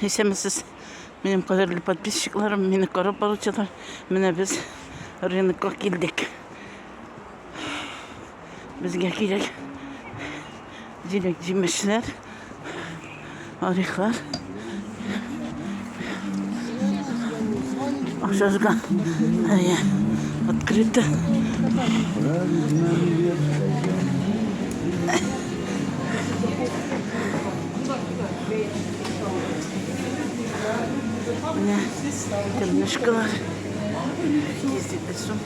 Исәнмесез, минем кадерле подписчикларым, мине карап баручылар. Менә без рынокка килдек. Безгә кирәк җиләк җимешләр, орехлар. Акчашка открыто. Менә темнышкалар. 250 сум,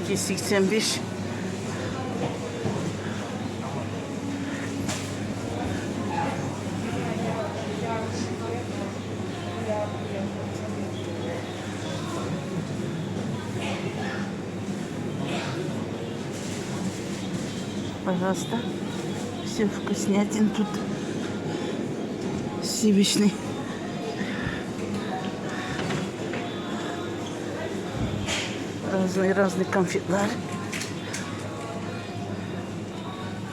285. Пожалуйста. Все вкуснятин тут. Сливочный. Разные-разные конфетлар.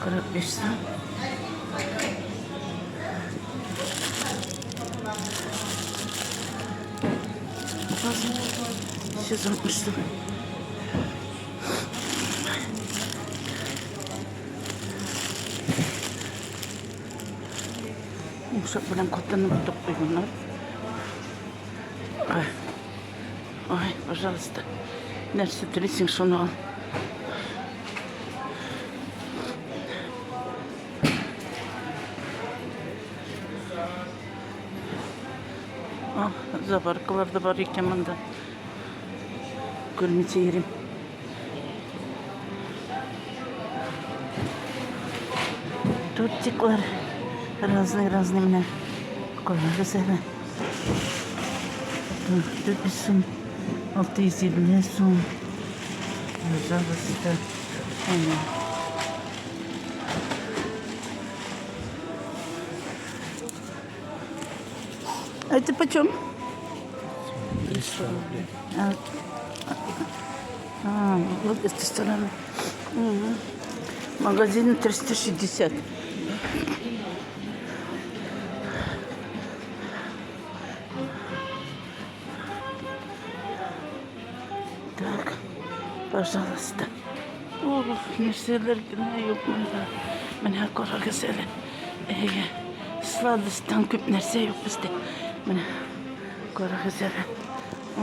45 сум. 160 сум. Йомшак белән катыны тотып куйганнар. Ай, ай, пожалуйста. Нәрсә телисең, шуны ал. А, заваркалар да бар икән монда. Күрмичә йөрим. Тортиклар разные-разные менә. Карагыз әле. 400 сум, 650 сум. Пожалуйста. Әнә. А это почем? 300 рублей. А, вот эта сторона. Угу. Магазин 360. Так, пожалуйста. Ох, нәрсәләр генә юк монда. Менә карагыз әле. Әйе, сладостьтан күп нәрсә юк бездә. Менә карагыз әле. О,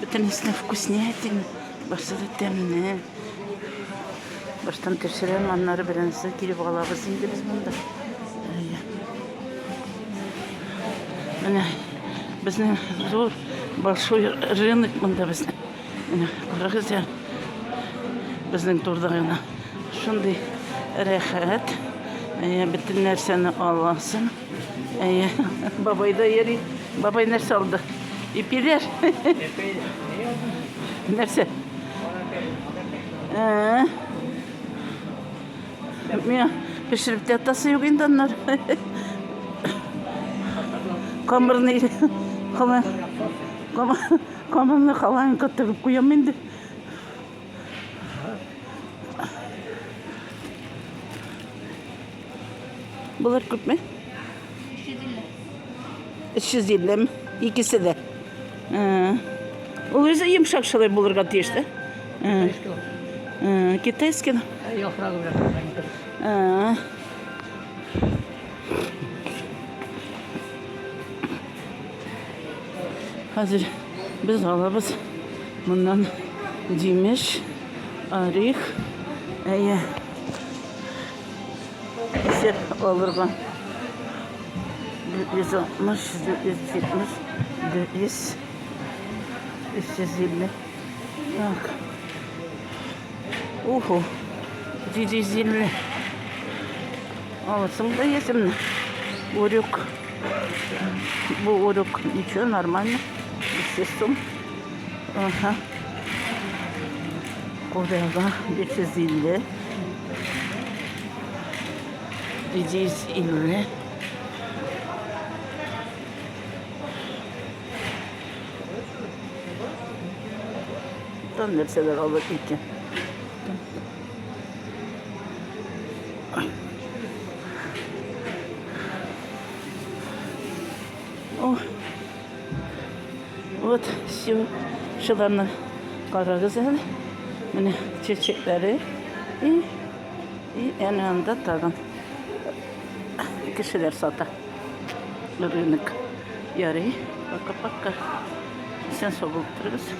бөтенесенә вкуснятина, барсы да тәмле. Баштан төшерәм, аннары беренче килеп алабыз инде без монда. Әйе. Менә безнең зур большой рынок монда безнең. Менә карагыз я. Безнең турда гына шундый рәхәт. Әйе, бөтен нәрсәне аласың. Әйе, бабай да йөри. Бабай нәрсә алды? Ипиләр. Нәрсә? Ә. Миңа пешереп тә атасы юк инде аннары. Камырны камырны халанка тыгып куям инде. Болар күпме? 350. 350 икесе дә. Ул үзе йомшак шулай булырга тиеш дә. Китайский. Яфрагы белән. Хәзер без алабыз моннан җимеш, орех, әйе. Исәп алырга. 460, 470, 400, 350. Так. Уху. 750. Аласың да ясемне. Урюк. Бу урюк ничего, нормально. 500 сум. Ага. Курага 550. 750. Там нәрсәләр алыр икән. О. Вот, все. Шуларны карагыз әле. Менә чәчәкләре. И, и әнә анда тагын кешеләр сата. Рынок. Ярый. Пока-пока. Сен сау булып торыгыз.